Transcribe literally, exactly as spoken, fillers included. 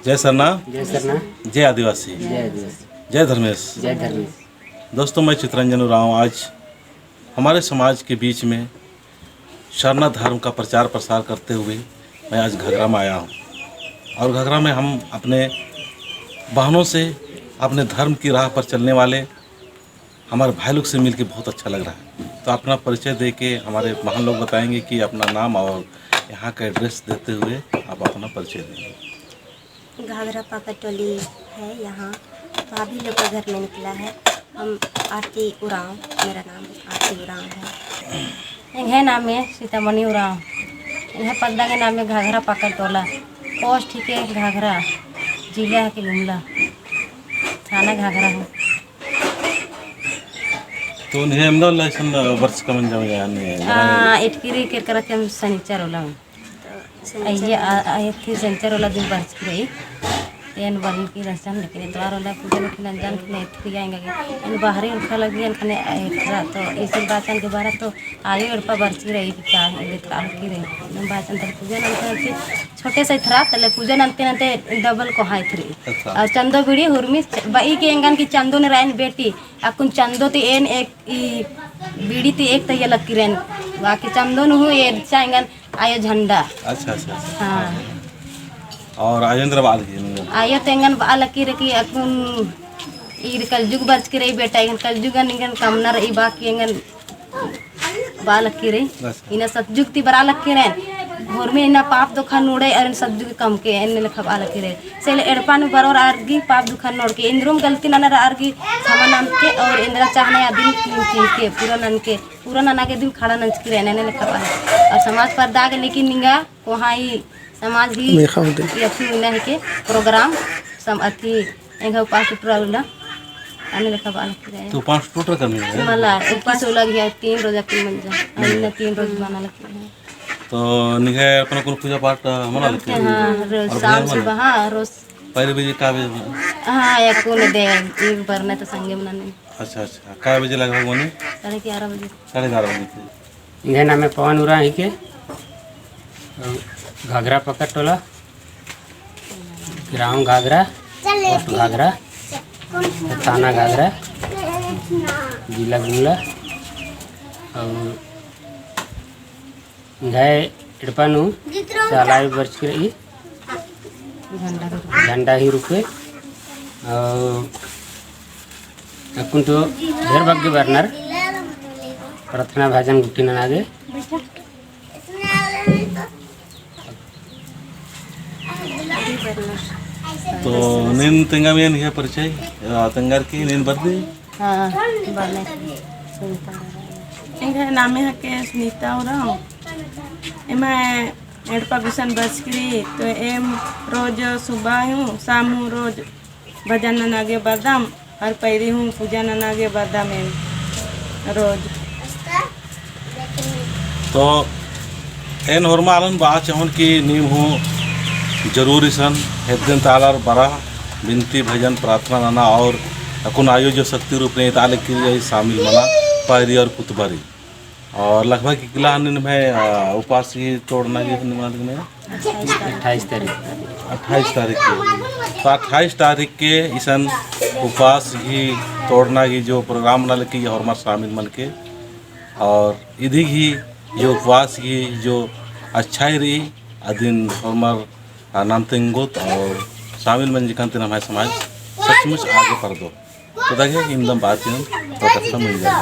जय सरना। जय सरना। जय आदिवासी। जय आदिवासी। जय धर्मेस। जय धर्मेस। दोस्तों, मैं चितरंजन उराँव आज हमारे समाज के बीच में सरना धर्म का प्रचार प्रसार करते हुए मैं आज घाघरा में आया हूँ। और घाघरा में हम अपने बहनों से अपने धर्म की राह पर चलने वाले हमारे भाई लोग से मिलके बहुत अच्छा लग रहा है। तो अपना परिचय दे के हमारे बहन लोग बताएंगे कि अपना नाम और यहाँ का एड्रेस देते हुए आप अपना परिचय देंगे। घाघरा पाकर टोली है, यहाँ भाभी लोग का घर में निकला है। हम आरती उराँव, मेरा नाम आरती उराँव है। एंग्है नामे सीतामणि उराँव। एंग्है पद्दा के नामे घाघरा पाकर टोला। पोस्ट हिके घाघरा, जिला हिके गुमला, थाना घाघरा है। तो निंग्है एमदा उल्ला इसन बरचका मंजा मंजा ने? हाँ, एटकी रई केरका रहचकम सनिचर उल्ला। अइय्या, आ, आ, एथी सनिचर उल्ला दिन बरचकी रई। एन बरनकी रहचन, लेकिन एतवार उल्ला पूजा लेकिन अनजान खने एथरिया एंगा गे। एन बाहरी उरखा लगी एन खने एथरा, तो इसन बाचन के बारा तो आयो एड़पा बरचकी रई कि का एथरा लगी रई। एन बाचन तले पूजा नन्ते नन्ते छोटे से एथरा, तले पूजा नन्ते नन्ते डबल कोहाँ एथरी। अच्छा। और चंदो बीड़ी हुरमी च-, बई के एंगन की चंदो ने रायन बेटी, अक्कुन चंदो ती एन एक ई बीड़ी ती एक तइया लगी रई। बाकी चंदो नू हूँ एरचा एंगन आयो झंडा। अच्छा, अच्छा, अच्छा। हाँ। और आयो एन्दरा बआ लगी रई? आयो तो एंगन बआ लगी रई कि अक्कुन ईर कलजुग बरचकी रई बेटा, एंगन कलजुग एंगन कमना रई, बाकी एंगन बआ लगी रई। अच्छा। इन्ना सतजुग ती बरआ लगी रई। होरमी इन्ना पाप दुखा नोड़े अर सतजुग कमके एन्ने लेखा बआ लगी रई। से ले एड़पा नू बरओर आर गी पाप दुखा नोड़के, एन्दरम गलती नना रअर गी क्षमा ननके और एन्दरा चाहना अदिन नीम चिके, पूरा ननके, पूरा नना गे दिम खड़ा नंजकी रई, एन्ने लेखा बआ। और समाज परदा गे लेकिन निंगा कोहाँ ई समाज ही मेखा होते। ई अथी मिला हिके प्रोग्राम सम अथी एंगा उपास टुटरा उल्ला, एन्ने लेखा बआ लगी रई। तो उपास टुटरा करनी है? मला, उपास उल्ला गया तीन रोज अक्कुन मंजा, अन्ना तीन रोज बना लगी रई। तो निंग्है अपना कुन पूजा पाठ, अ, मना लगी? हाँ, रोज और शाम भजन मना? सुबह, हाँ, रोज। पहले बजे का बजे मना? हाँ, या कुन दे, एक बार नहीं तो संगे मना नहीं। अच्छा, अच्छा। का बजे लगभग मनी? साढ़े ग्यारह बजे। साढ़े ग्यारह बजे। एंग्है नामे पवन उराँव हिके, घाघरा पकड़ टोला, ग्राम घाघरा, पोस्ट घाघरा, थाना घाघरा, जिला गुमला। और एंग्है एड़पा नू चाला आयो बरचकी रई, झंडा ही रूपे। और अक्कुन तो ढेर बग्गे बरनर, प्रार्थना भजन गुट्ठी नना गे। तो नीन तेंगा मेन है परिचय, आ, तेंगारकी नीन बरदी? हाँ, बरने। एंग्है नामे हिके सुनीता उराँव। एम्है एड़पा गुसन बरचकी रई, तो एम रोज सुबह हूँ, शाम हूँ रोज भजन नना गे बरदम, और पैरी हूँ पूजा नना गे बरदम एम रोज। तो एन होरमा आलन बआ चाहोन कि नीम हूँ जरूर इसन हेद्दन तालर बरा, बिनती भजन प्रार्थना नना और अक्कुन आयो जो शक्ति रूप ने ताले किरिया शामिल मना, पैरी और पुतबारी। और लगभग इकला हन्ने निम्है, आ, उपास ही तोड़ना ही हन्ने मालूम है? अट्ठाईस तारीख। अट्ठाईस तारीख के। तो अट्ठाईस तारीख के इसन उपास ही तोड़ना ही जो प्रोग्राम नना लगी होरमर शामिल मनके। और इदी ही जो उपास ही जो अच्छाई रई अदिन होरमर, आ, नाम तेंगोत और शामिल मंजकन ती नम्है समाज सचमुच आगे परदो। तो दगे इमदम बात इमन तो कत्था मुंजा।